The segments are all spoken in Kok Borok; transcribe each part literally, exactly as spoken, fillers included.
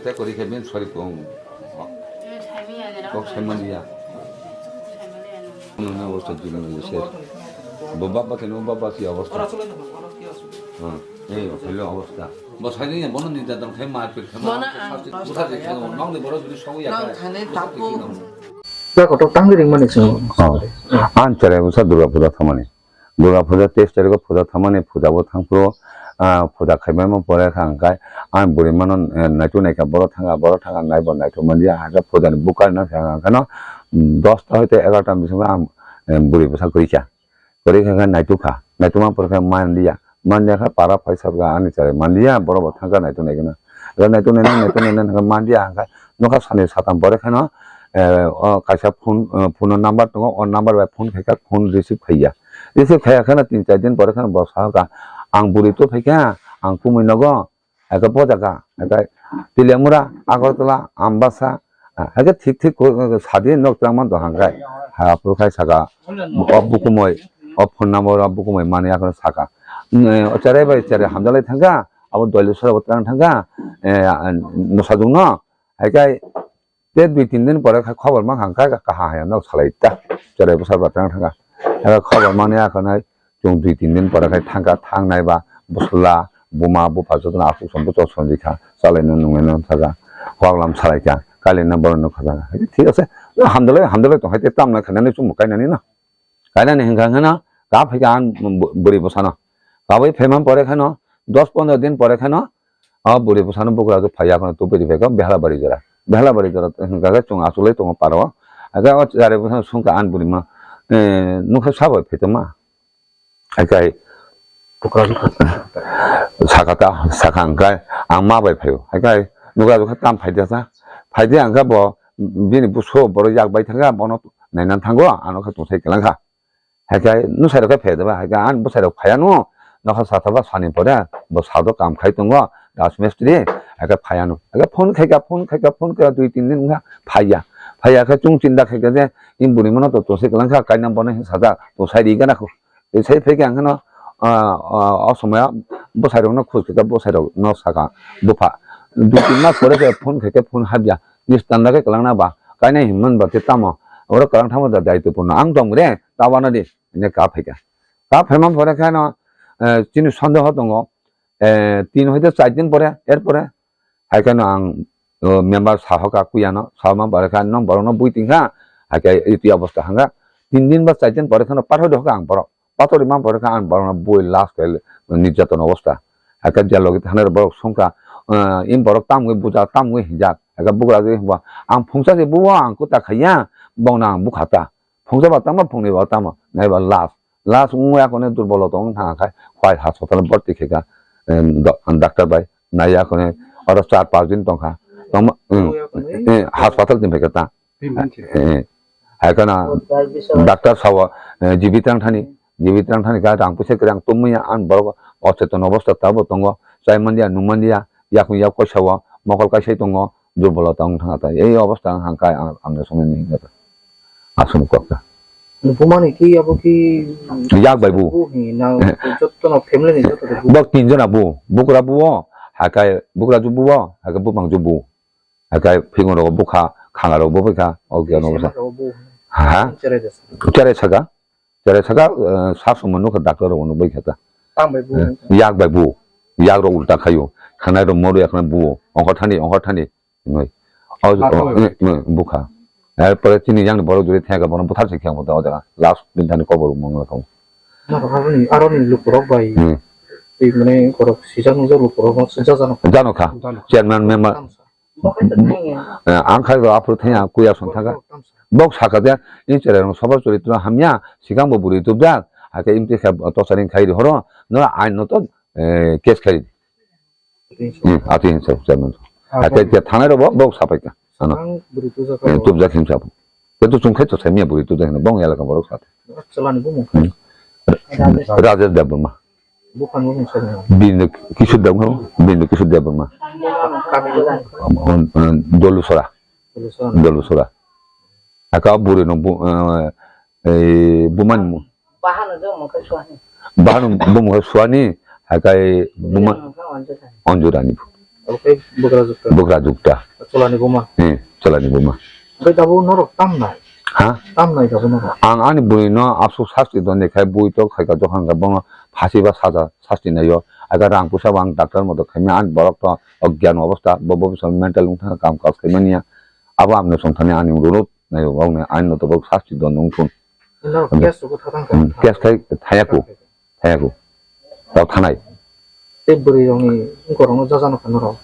Tei kwrwi khe bini sori kok saimanya. Nini obostha jini se. Bo baba khe no baba si obostha. Hmm. Ei, hello obostha. Bo saimanya bono ni dadam khai mar pir khai mar. Bono ang buthar de khai no, nang de borok jodi sowi ya khai. Nang thane tapu. Ya kotok tangri ringmani se. Oh. Ang chare busa Durga Puja thamani. Durga puja teis tarikh o puja thangmani, puja bo thangphuru, ah, puja khaibaima pore kha hwnkhai ang bwrwi mano, eh, naitu naikha, boro thangkha, boro thangkha, naibo naitu manliya, hakhe puja ni bwkha rwna kha hwnkhai no, mm, dosta hoite egarota bisingo ang, eh, bwrwi bwsa kwrwi kha. Kwrwi kha khe naitu kha, naitu ma pore khe manliya, manliya khe para phai sabkha ani chwrai manliya, borok bo thangkha naitu naikhe no. Naitu naina, naitu naina hwnkhai manliya hwnkhai nokha sani satam pore khe no, eh, o kaisa phone, eh, phone o number tongo, o number bai phone khaikha, phone receive khaiya. Receive khaiya kheno tin char din pore kheno bo sahokha, "Ang bwrwi to phaikha, ang kumui nogo, eke bo jaga, eke Teliamura, Agartala, Ambasa, ah, eke thik thik ko, ko, sadi nok twlangma dohang khai." Ha, aphuru khai saka, "O bukumui, o phone number o bukumui mani," akhoro saka. Mm, eh, o cherai bai cherai hamjalai thangkha, abo Doilisora bo twlang thangkha, eh, ah, bwsajwkno, hai khai Tei dui tin din pore khe khobor mankha hwnkhai kaham haya nok salai ta. Cherai bwsa ba tang thangkha. Abo khobor mani akhonai chwng dui tin din pore khe thangkha, thangnai ba bwsla, buma, bupha jotono aswk song bwswk songjikha. Chalaino nungnaino thajak. Koklam salaikha. Kailaino borokno khajak. Thik ase. Hamdalai, hamdalai tongkha tei tamno khainani chwngbo kainani no. Kainani hwnka hwnkhe no, ka phaikha ang bw-, bwrwi bwsano. Kabui phaimani pore khe no, dos pondro din pore khe no, o bwrwi bwsano bugrajwk phaiya kheno tubui riphaikha Behlabari jora. Behlabari jora hwnka khe chwng achugwi tongo paro. Hakhe o cherai bwsano swngkha ani bwrwima, eh, nukha sabo phaitoma. Hakhe Sakata, sakha hwnkhai ang ma bai phaio. Hakhe nukha khe tam phaidi sa. Phaidi hwnkhai bo bini buso borok yak bai thangkha, bono naina thango, ano khe tongthai kwlangkha. Hakhe nusairok khe phaidi ba, hakhe ang bwsairok phaiano, nokha satha ba sani pore bo sado kam khai tongo, rajmistri, hakhe phaiano. Hakhe phone khaikha, phone khaikha, phone khaikha, dui tin din wngkha, phaiya. Phaiya khe chwng chinta khaikha je, "Ni bwrwi mano to tongthai kwlangkha, kainwi bono hin sajak, tongthai ri gana kho." Tei sai phaikha ang kheno, ah, ah, o somoyo bwsairokno khus khe bwsairokno sakha, "Bupha, dui tin mas pore khe phone khe khe phone habya, ni standard khe kwlangna ba, kainai hinmani ba tei tamo, oro kwlang thangma da daitwpurno ang tong re, ta uanadi," hinwi ka phaikha. Ka phaima pore kheno, eh, chini sondeho tongo, eh, tin hoite char din pore, er pore, Hai kheno ang, o, member sahoka kuyano, sahoma pore khe nong borokno bui tingkha, hai khe iti obostha hwnka. Tin din ba char din pore kheno pathor dohka ang borok. Pathor rima pore khe ang borokno bui last khe nirjaton obostha. Hai khe je logi thangnai borok songkha, o, im borok tamgwi bujak, tamgwi hinjak. Hai khe bugra je hwnba, "Ang phungsa je buo ang kuta khaiya, bongno ang bukha ta." Phungsa ba tamo, phungni ba tamo, naiba last. Last wngwi akhone durbolo tong thang khai, hwai hospital bhorti khe kha, em, do-, doctor bai nai akhone oro char panch din tong kha. Tongma, em, em, hospital tin phaikha ta. Em, em. Hai khana doctor sawo, eh, jibit rang thani, jibit rang thani kha rang puisa kwrang tumya an borok ocheton obostha tabo tongo, chai manliya, nung manliya, yakung yak koisa o mokol kaisa tongo, durbolo tong thang ta. Ei obostha hang khai ang, ang songni ni. Aswk kok ta. Bumani ki abo ki yak bai bu. Bu hi na joto no family ni joto de bu. Bok tin jona bu. Bukra bu o, hakai bukra ju bu o, hakai bupang ju bu. Hakai phingo rok bukha, khanga rok bu bukha, o gyan o bukha. Ha? Chere saka. Chere saka, eh, sar sumano kha doctor rok no bai kha ta. Tang bai bu. Eh, yak bai bu. Yak rok ulta khayo. Khanai rok moru yak bu. Ongkha thani, ongkha thani. Nui. O, o, eh, eh, bukha. Erpore chini yang borok duri theka bono buthar se khyang boto o jaga. Last din thani kobor mong thong. Norok aroni, aroni lukurok bai. Hmm. Twi mane korok sijak nujak lukurok no sijak jano. Jano kha. Jano. Chairman member. Tamsa. Eh, ang khai ro aphuru thaya kuya song thaka. Tamsa. Bok saka de in chere no sobar chori tu hamya sikang bo buri tu da. Ake imti kha to saring khai ri horo. No ain no to, eh, case khai. Hmm, ati hinsa chairman. Ake ke thanai ro bo, bo sapai ka. Ano. Ang buri tu jaka. Eh, tu jak hinsa. Ke tu chung khai to sai mi buri tu jak no bong yala ka borok sat. Chalani bumung. Hmm. Rajesh Debbarma. Buphan bumung sa. Bindu Kishore Debbarma, Bindu Kishore Debbarma. Kami bumung. Dolusora. Dolusora. Dolusora. Aka buri no bu, eh, eh, buman mu. Bahano jo mokhe suani. Bahano bo mokhe suani, hakai buman. Mokhe onjurani. Onjurani. Oke, bugra jukta. Bugra jukta. Cholani buma. Hmm, cholani buma. Oke, tabuk norok tamnai. Ha? Tamnai tabuk norok. Ang ani bwrwi no aswk sasti don de khai bui to khai ka dokhang ka bono phasi ba saja sasti naio. Aga rang pusa bo ang doctor moto khaimya ani borok to ogyan obostha bo bo mental wngkha kam kaj khaimani ya. Abo ang no songthani ani urut naio bokni ani no to bok sasti don wngthun. Norok case rok tha thang Hmm, case khai thaya ku. Thaya ku. Rok thanai. Tei bwrwi rokni wngkor rokno jaja nokha norok.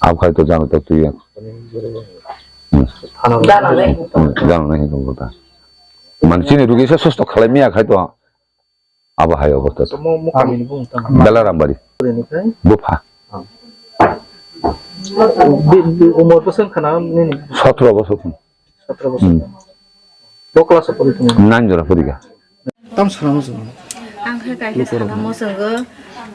Abo khai to jano to twi ya. Bwrwi rokni Hmm. Thana rok. Hmm, jano nahi ko kota. Man chini rugi se susto khalai miya khai to. Abo hai obostha to. Mo, mo kamini bung tang. Bela Rambari. Bwrwi ni khai? Bupha. Bi, bi, umor bwswk khana nini? Sotro bosor. Sotro bosor. Hmm. Bo class o pori tongo? Nine jora pori kha. Tam sana mo chwng. Ang khe kaisa sana mo chwngo,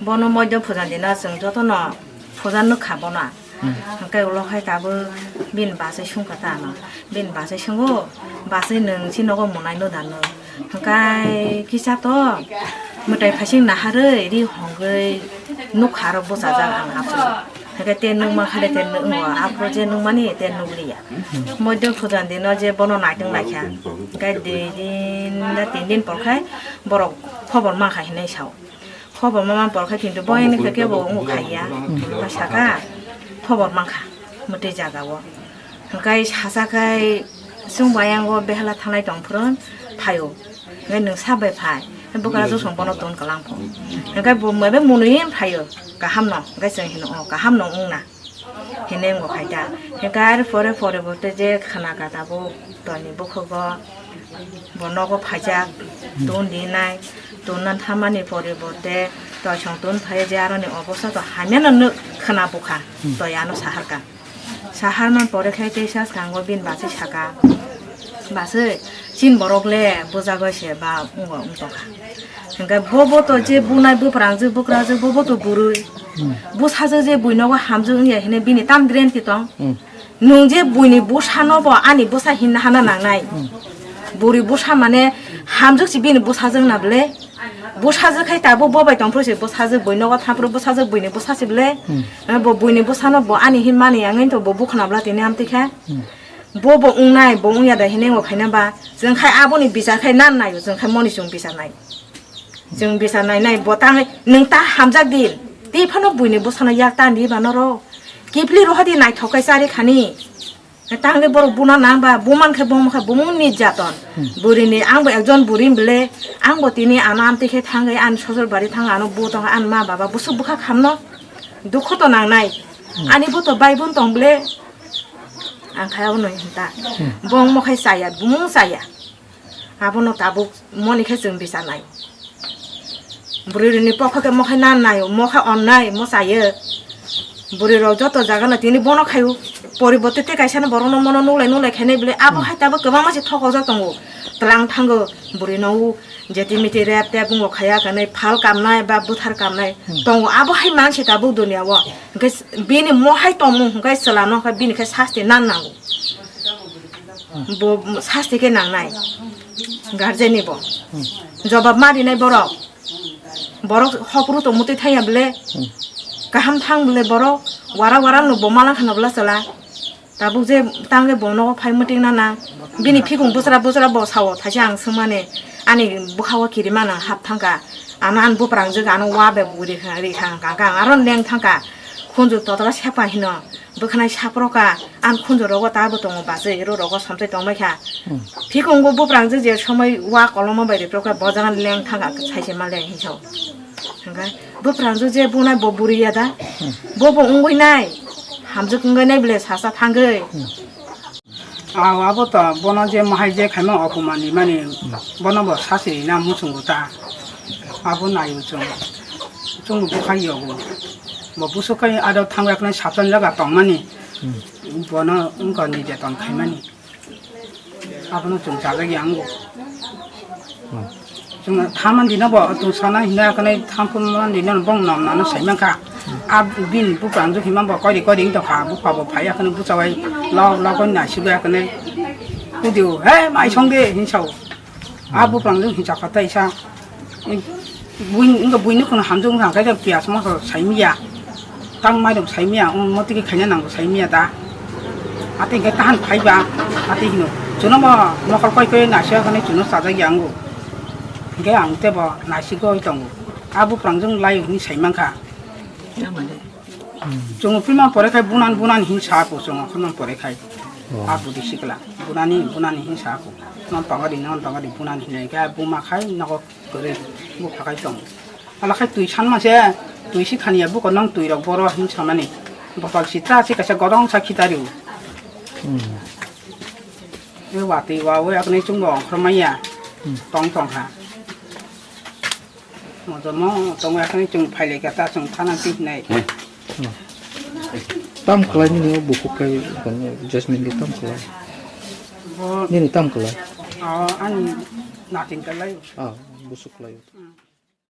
bono moido puja dina chwng jotono puja nukha bono. Hmm. Hwnkhe ulo hai tabuk bini bachai sungkha ta ano. Bini bachai sungo, bachai nwng si nogo monai no dano. Hwnkhe kisa to mwtai phaising naharwi ri hongwi nukha aro bwchajak ang aphuru. Hwnkhe te nukma khade te nukgo, aphuru je nukmani te nukliya. Moido puja dino je bono naitung laikha. Hwnkhe dui din na tin din por khai borok khobor mankha hinwi sao. Khobor ma man por khai kintu boyani khe kebo wng khaiya. Ba saka khobor mankha mwtwi jaga o. Hwnkhe sacha khai chwng bai ang o behela thanai tong phuru phaio. Hwnkhe nwng sa bai phai. Bwkra josong bono ton kwlang pho. Hwnkhe bo mebe munui phaio. Kaham no. Hwnkhe chwng hino o kaham no wng na. Hene wngkha khaida. Hwnkhe ar pore pore bo tei je khana ka tabuk toini bukhugo bo nogo phaijak, ton dinai, ton nan thamani pore bo tei toisong ton phai je aroni obosta to hamya no nuk khana bukha, toi ano sahar ka. Sahar man pore khai tei sa skango bini bachai saka, bachai chin borok le bujagoi se ba wngwa wng tongkha. Hwnkhe bo bo to je bunai bwprangjwk bwkrajwk bo bo to bwrwi. Hmm. Bwsajwk je bui nogo hamjwk wngya hwnwi bini tam guarantee tong? Hmm. Nwng je buini bwsano bo ani bwsa hinna hana nangnai. Hmm. Bwrwi bwsa mane hamjwk si bini bwsajwk na bwle. Bwsajwk khai tabuk bo bai tongphuru si bwsajwk bui nogo thaphuru bwsajwk buini bwsa si bwle. Hmm. Eh, bo buini bwsano bo ani hin mani yang to bo bukhna bwla tini amtwi kha. Hmm. Bo bo wngnai bo wngya da hinwi bo khaina ba. Chwng khai aboni bichar khai nan naio chwng khai moni chwng bichar nai. Chwng bisa nai nai bo tang nwng ta hamjak di. Tei phano buini bwsano yak ta di ba noro. Kipli rohadi naithok kai chari khani. Tang de borok buna nang ba buman khe bongma khe bumung ni jaton. Hmm. Buri ni ang bo ekjon buri bele ang bo tini ano amtwi khe thangwi ani sosor bari thang ano bu tong ani ma baba busuk bwkha khamno. Dukhu to nang nai. Hmm. Ani bo to bai bun tong bele. Ang khai abono hinta. Hmm. Bongma khai chaya bumung chaya. Abono tabuk moni khe chwng bisa nai. Bwrwi rwni pokha khe mokhe nan naio, mokhe on nai, mo chaio. Bwrwi rok joto jaga no tini bono khaio. Poriborte tei kaisa no borok no mono nuklai nuklai khainai bwle abo Hmm. hai tabuk kwbangma se thokojak tongo. Twlang thango bwrwi no u jeti miti rep tep wngbo khaiya kanai phal kamnai ba bwthar kamnai Hmm. tongo. Abo hai mansi tabuk dunia o. Hwnkhe bini mohai tongmung hwnkhe chwla no hwnkhe bini khe sasti nan nango. Bo sasti khe nangnai guardian ni bo. Hmm. Jobab ma rinai borok. Borok hopru tong mutwi thaiya bwle. Hmm. Kaham thang bwle borok wara wara no bo mala khana bwla chwla. Tabuk je tang je bo nogo phai mwting na na. Bini phikung bwsra bwsra bo sao thaisa ang swngmani ani bwkha o kirima nang hap thangka. Ano ani bwprangjwk ano wa be buri ri khang kang kang aro leng thangka. Khunju totra sepa hino. Bwkhanai saproka, ang khunju rogo ta bo tongo bachwi, ro rogo somtwi tongbai kha. Hmm. Phikungo buprang je je somoi wa koloma bai ripro kha, bo jaga leng thanga sai se ma leng hinso. Hwnkhe buprang je je bunai bo buri ya da, Hmm. bo bo wngwi nai, hamjwk wngwi nai bwle sasa thangwi. Hmm. Aw, abo to bono je mohai je khaima opoman rimani, Hmm. bono bo sasi rina muchungo ta. Abo naio chwng. Chwng bo bukhai yogo. Bo buso kai ado thangwi akhne sapsan jaga tongmani. Hmm. Bono wngkha nijeton khaimani. Abono chwng chajagya wngo. Hmm. Chwng thaman dino bo tong sana hinna akhne thamphun man dino bong nom nano saimankha. Hmm. Ab bin buprang jwk hima bo kori kori wngtokha. Bupha bo phai akhne buchawai lok lok naisugwi akhne. Hudio, "He, mai song de," hinsao. A buprang jwk hinsa kha taisa. Buini, wngkha buini kheno hamjwk wngkha, hwnkhe piyaj moso saimiya. Tang mairum saimia, um, motiki khaina nango saimia da. Ati hingke tahan phaiba, ati hino. Chuno mo mokol koi koi naisya kani chuno sajak yango. Hingke ang tebo naisi goi tongo. Abu prangjung lai hini saimangkha. Chungo pima pore khai bunan bunan hin sa ko chungo khonman pore khai. Oh. Abu di sikla. Bunani, bunani hin sa ko. Non tongadi, non tongadi, bunani hin khai buma khai nogo kore. Bu phakai tong. Ala khai twi san mase, twi si khaniya buko nang twi rok boro hin samani. Bopal sitra si kaisa godong sa khitari. Hmm. E watwi wa we akni chungo ongkhormaya. Hmm. Tong tong ha. Mojomo tong akni chung phaile kata chung thana ti hinai. Hmm. Tam kalai nini o bukhuk kai, Jasmine le tam kalai. Bo Nini tam kalai. Oh, ani nating kalai. Ah, busuk kalai.